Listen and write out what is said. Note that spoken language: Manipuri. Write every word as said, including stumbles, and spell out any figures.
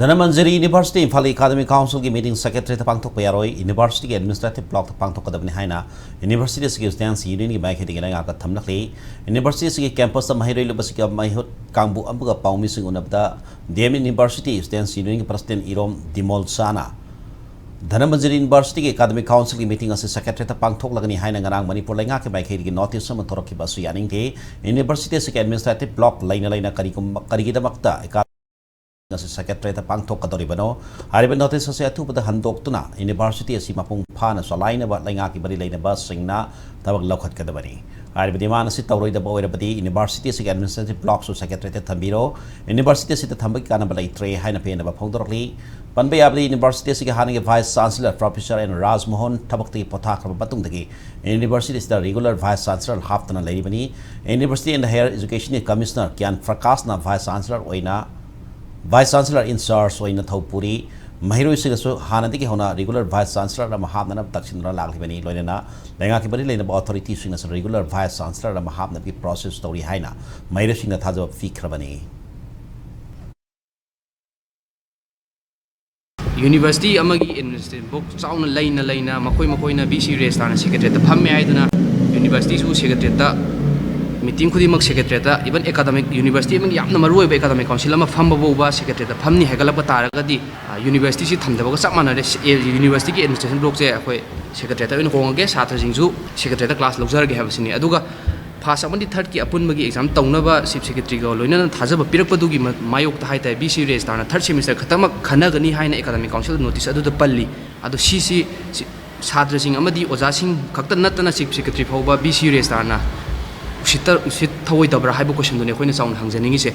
ꯙꯅꯃꯟꯖꯔꯤ ꯌꯨꯅꯤꯚꯔꯁꯤꯇꯤ ꯏꯝꯐꯥꯜꯒꯤ ꯑꯦꯀꯥꯗꯃꯤꯛ ꯀꯥꯎꯟꯁꯤꯜꯒꯤ ꯃꯤꯇꯤꯡ ꯁꯦꯀ꯭ꯔꯦꯇꯔꯤꯌꯦꯠꯇ ꯄꯥꯡꯊꯣꯛꯄ ꯌꯥꯔꯣꯏ, ꯌꯨꯅꯤꯚꯔꯁꯤꯇꯤꯒꯤ ꯑꯦꯗꯃꯤꯅꯤꯁꯇ꯭ꯔꯦꯇꯤꯚ ꯕ꯭ꯂꯣꯛꯇ ꯄꯥꯡꯊꯣꯛꯀꯗꯕꯅꯤ ꯍꯥꯏꯅ ꯌꯨꯅꯤꯚꯔꯁꯤꯇꯤ ꯑꯁꯤꯒꯤ ꯁ꯭ꯇꯨꯗꯦꯟꯠꯁ ꯌꯨꯅꯤꯌꯟꯒꯤ ꯃꯥꯏꯀꯩꯗꯒꯤ ꯂꯩꯉꯥꯛꯇ ꯊꯝꯂꯛꯂꯤ꯫ ꯌꯨꯅꯤꯚꯔꯁꯤꯇꯤ ꯑꯁꯤꯒꯤ ꯀꯦꯝꯄꯁꯇ ꯃꯍꯩꯔꯣꯏ ꯂꯨꯞ ꯑꯁꯤꯒꯤ ꯃꯤꯍꯨꯠ ꯀꯥꯡꯕꯨ ꯑꯃꯒ ꯄꯥꯎꯃꯤꯁꯤꯡ ꯎꯅꯕꯗ ꯗꯤ ꯑꯦꯝ ꯌꯨꯅꯤꯚꯔꯁꯤꯇꯤ ꯁ꯭ꯇꯨꯗꯦꯟꯠꯁ ꯌꯨꯅꯤꯌꯟꯒꯤ ꯄ꯭ꯔꯁꯤꯗꯦꯟꯠ ꯏꯔꯣꯝ ꯗꯤꯃꯣꯜ ꯁꯥꯅ ꯙꯅꯃꯟꯖꯔꯤ ꯌꯨꯅꯤꯚꯔꯁꯤꯇꯤꯒꯤ ꯑꯦꯀꯥꯗꯃꯤꯛ ꯀꯥꯎꯟꯁꯤꯜꯒꯤ ꯃꯤꯇꯤꯡ ꯑꯁꯤ ꯁꯦꯀ꯭ꯔꯦꯇꯔꯤꯌꯦꯠꯇ ꯄꯥꯡꯊꯣꯛꯂꯒꯅꯤ ꯍꯥꯏꯅ ꯉꯔꯥꯡ ꯃꯅꯤꯄꯨꯔ ꯂꯩꯉꯥꯛꯀꯤ ꯃꯥꯏꯀꯩꯗꯒꯤ ꯅꯣꯇꯤꯁ ꯑꯃ ꯊꯣꯔꯛꯈꯤꯕ ꯑꯁꯨ ꯌꯥꯅꯤꯡꯗꯦ꯫ ꯌꯨꯅꯤꯚꯔꯁꯤꯇꯤ ꯑꯁꯤꯒꯤ ꯑꯦꯗꯃꯤꯅꯤꯁꯇ꯭ꯔꯦꯇꯤꯚ ꯕ꯭ꯂꯣꯛ ꯂꯩꯅ ꯂꯩꯅ ꯀꯔꯤꯒꯨꯝꯕ, ꯀꯔꯤꯒꯤꯗꯃꯛꯇ ꯑꯦꯀꯥꯗꯃꯤꯛ ꯑꯁꯤ ꯁꯦꯀ꯭ꯔꯦꯇꯔꯤꯌꯦꯠꯇ ꯄꯥꯡꯊꯣꯛꯀꯗꯧꯔꯤꯕꯅꯣ? ꯍꯥꯏꯔꯤꯕ ꯅꯣꯇꯤꯁ ꯑꯁꯤ ꯑꯊꯨꯕꯗ ꯍꯟꯗꯣꯛꯇꯨꯅ ꯌꯨꯅꯤꯚꯔꯁꯤꯇꯤ ꯑꯁꯤ ꯃꯄꯨꯡ ꯐꯥꯅ ꯆꯂꯥꯏꯅꯕ ꯂꯩꯉꯥꯛꯀꯤ ꯃꯔꯤ ꯂꯩꯅꯕꯁꯤꯡꯅ ꯊꯕꯛ ꯂꯧꯈꯠꯀꯗꯕꯅꯤ꯫ ꯍꯥꯏꯔꯤꯕ ꯗꯤꯃꯥꯟ ꯑꯁꯤ ꯇꯧꯔꯣꯏꯗꯕ ꯑꯣꯏꯔꯕꯗꯤ ꯌꯨꯅꯤꯚꯔꯁꯤꯇꯤ ꯑꯁꯤꯒꯤ ꯑꯦꯗꯃꯤꯅꯤꯁꯇ꯭ꯔꯦꯇꯤꯚ ꯕ꯭ꯂꯣꯛꯁꯨ ꯁꯦꯀ꯭ꯔꯦꯇꯔꯤꯌꯦꯠꯇ ꯊꯝꯕꯤꯔꯣ꯫ ꯌꯨꯅꯤꯚꯔꯁꯤꯇꯤ ꯑꯁꯤꯗ ꯊꯝꯕꯒꯤ ꯀꯥꯟꯅꯕ ꯂꯩꯇ꯭ꯔꯦ ꯍꯥꯏꯅ ꯄꯦꯟꯅꯕ ꯐꯣꯡꯗꯣꯔꯛꯂꯤ꯫ ꯄꯟꯕ ꯌꯥꯕꯗꯤ ꯌꯨꯅꯤꯚꯔꯁꯤꯇꯤ ꯑꯁꯤꯒꯤ ꯍꯥꯟꯅꯒꯤ ꯚꯥꯏꯁ ꯆꯥꯟꯁꯦꯂꯔ ꯄ꯭ꯔꯣꯐꯦꯁꯔ ꯑꯦꯟ ꯔꯥꯖꯃꯣꯍꯟ ꯊꯕꯛꯇꯒꯤ ꯄꯣꯊꯥꯈ꯭ꯔꯕ ꯃꯇꯨꯡꯗꯒꯤ ꯌꯨꯅꯤꯚꯔꯁꯤꯇꯤ ꯑꯁꯤꯗ ꯔꯤꯒꯨꯂꯔ ꯚꯥꯏꯁ ꯆꯥꯟꯁꯦꯂꯔ ꯍꯥꯞꯇꯅ ꯂꯩꯔꯤꯕꯅꯤ꯫ ꯌꯨꯅꯤꯚꯔꯁꯤꯇꯤ ꯑꯦꯟ ꯍꯥꯌꯔ ꯑꯦꯖꯨꯀꯦꯁꯟꯒꯤ ꯀꯃꯤꯁꯅꯔ ꯀ꯭ꯌꯥꯟ ꯄ꯭ꯔꯀꯥꯁꯅ ꯚꯥꯏꯁ ꯆꯥꯟꯁꯦꯂꯔ ꯑꯣꯏꯅ, ꯚꯥꯏꯁ ꯆꯥꯟꯁꯦꯂꯔ ꯏꯟ ꯆꯥꯔꯖ ꯑꯣꯏꯅ ꯊꯧ ꯄꯨꯔꯤ꯫ ꯃꯍꯩꯔꯣꯏꯁꯤꯡꯅꯁꯨ ꯍꯥꯟꯅꯗꯒꯤ ꯍꯧꯅ ꯔꯤꯒꯨꯂꯔ ꯚꯥꯏꯁ ꯆꯥꯟꯁꯦꯂꯔ ꯑꯃ ꯍꯥꯞꯅꯅꯕ ꯇꯛꯁꯤꯟꯗꯨꯅ ꯂꯥꯛꯂꯤꯕꯅꯤ꯫ ꯂꯣꯏꯅꯅ ꯂꯩꯉꯥꯛꯀꯤ ꯃꯔꯤ ꯂꯩꯅꯕ ꯑꯣꯊꯣꯔꯤꯇꯤꯁꯤꯡꯅꯁꯨ ꯔꯤꯒꯨꯂꯔ ꯚꯥꯏꯁ ꯆꯥꯟꯁꯦꯂꯔ ꯑꯃ ꯍꯥꯞꯅꯕꯒꯤ ꯄ꯭ꯔꯣꯁꯦꯁ ꯇꯧꯔꯤ ꯍꯥꯏꯅ ꯃꯍꯩꯔꯣꯏꯁꯤꯡꯗ ꯊꯥꯖꯕ ꯄꯤꯈ꯭ꯔꯕꯅꯤ꯫ ꯌꯨꯅꯤꯚꯔꯁꯤꯇꯤ ꯑꯃꯒꯤ ꯑꯦꯗꯃꯤꯅꯤꯁꯇ꯭ꯔꯦꯇꯤꯚ ꯕ꯭ꯂꯣꯛ ꯆꯥꯎꯅ ꯂꯩꯅ ꯂꯩꯅ ꯃꯈꯣꯏ ꯃꯈꯣꯏꯅ ꯚꯤ ꯁꯤ ꯔꯦꯖꯤꯁꯇ꯭ꯔꯥꯔꯅ ꯁꯦꯀ꯭ꯔꯦꯇꯔꯤꯌꯦꯠꯇ ꯐꯝꯃꯦ ꯍꯥꯏꯗꯨꯅ ꯌꯨꯅꯤꯚꯔꯁꯤꯇꯤꯁꯨ ꯁꯦꯀ꯭ꯔꯦꯇꯔꯤꯌꯦꯠꯇ, ꯃꯤꯇꯤꯡ ꯈꯨꯗꯤꯡꯃꯛ ꯁꯦꯀ꯭ꯔꯦꯇꯔꯤꯌꯦꯠꯇ, ꯏꯚꯟ ꯑꯦꯀꯥꯗꯃꯤꯛ, ꯌꯨꯅꯤꯚꯔꯁꯤꯇꯤ ꯑꯃꯒꯤ ꯌꯥꯝꯅ ꯃꯔꯨꯑꯣꯏꯕ ꯑꯦꯀꯥꯗꯃꯤꯛ ꯀꯥꯎꯟꯁꯤꯜ ꯑꯃ ꯐꯝꯕ ꯐꯥꯎꯕ ꯁꯦꯀ꯭ꯔꯦꯇꯔꯤꯌꯦꯠꯇ ꯐꯝꯅꯤ ꯍꯥꯏꯒꯠꯂꯛꯄ ꯇꯥꯔꯒꯗꯤ, ꯑ, ꯌꯨꯅꯤꯚꯔꯁꯤꯇꯤꯁꯤ ꯊꯝꯗꯕꯒ ꯆꯞ ꯃꯥꯟꯅꯔꯦ꯫ ꯁꯤ-, ꯑꯦ, ꯌꯨꯅꯤꯚꯔꯁꯤꯇꯤꯒꯤ ꯑꯦꯗꯃꯤꯅꯤꯁꯇ꯭ꯔꯦꯁꯟ ꯕ꯭ꯂꯣꯛꯁꯦ ꯑꯩꯈꯣꯏ ꯁꯦꯀ꯭ꯔꯦꯇꯔꯤꯌꯦꯠꯇ ꯑꯣꯏꯅ ꯍꯣꯡꯉꯒꯦ, ꯁꯥꯇ꯭ꯔꯁꯤꯡꯁꯨ ꯁꯦꯀ꯭ꯔꯦꯇꯔꯤꯌꯦꯠꯇ ꯀ꯭ꯂꯥꯁ ꯂꯧꯖꯔꯒꯦ ꯍꯥꯏꯕꯁꯤꯅꯤ꯫ ꯑꯗꯨꯒ ꯐꯥꯔꯁ ꯑꯃꯗꯤ ꯊꯥꯔꯠꯀꯤ ꯑꯄꯨꯟꯕꯒꯤ ꯑꯦꯛꯖꯥꯝ ꯇꯧꯅꯕ ꯆꯤꯐ ꯁꯦꯀ꯭ꯔꯦꯇꯔꯤꯒ ꯂꯣꯏꯅꯅ ꯊꯥꯖꯕ ꯄꯤꯔꯛꯄꯗꯨꯒꯤ ꯃ-, ꯃꯥꯌꯣꯛꯇ ꯍꯥꯏ ꯇꯥꯔꯦ, ꯚꯤ ꯁꯤ ꯔꯦꯖꯤꯁꯇ꯭ꯔꯥꯔꯅ ꯊꯥꯔꯠ ꯁꯦꯃꯤꯁꯇꯔ ꯈꯛꯇꯃꯛ ꯈꯟꯅꯒꯅꯤ ꯍꯥꯏꯅ ꯑꯦꯀꯥꯗꯃꯤꯛ ꯀꯥꯎꯟꯁꯤꯜ ꯅꯣꯇꯤꯁ ꯑꯗꯨꯗ ꯄꯜꯂꯤ꯫ ꯑꯗꯣ ꯁꯤꯁꯤ, ꯁꯤ, ꯁꯥꯇ꯭ꯔꯁꯤꯡ ꯑꯃꯗꯤ ꯑꯣꯖꯥꯁꯤꯡ ꯈꯛꯇ ꯅꯠꯇꯅ ꯆꯤꯐ ꯁꯦꯀ꯭ꯔꯦꯇꯔꯤ ꯐꯥꯎꯕ ꯚꯤ ꯁꯤ ꯔꯦꯖꯤꯁꯇ꯭ꯔꯥꯔꯅ ꯎꯁꯤꯠꯇ-, ꯎꯁꯤꯠ ꯊꯑꯣꯏꯗꯕ꯭ꯔꯥ ꯍꯥꯏꯕ ꯀꯣꯏꯁꯟꯗꯨꯅꯤ ꯑꯩꯈꯣꯏꯅ ꯆꯥꯎꯅ ꯍꯪꯖꯅꯤꯡꯉꯤꯁꯦ꯫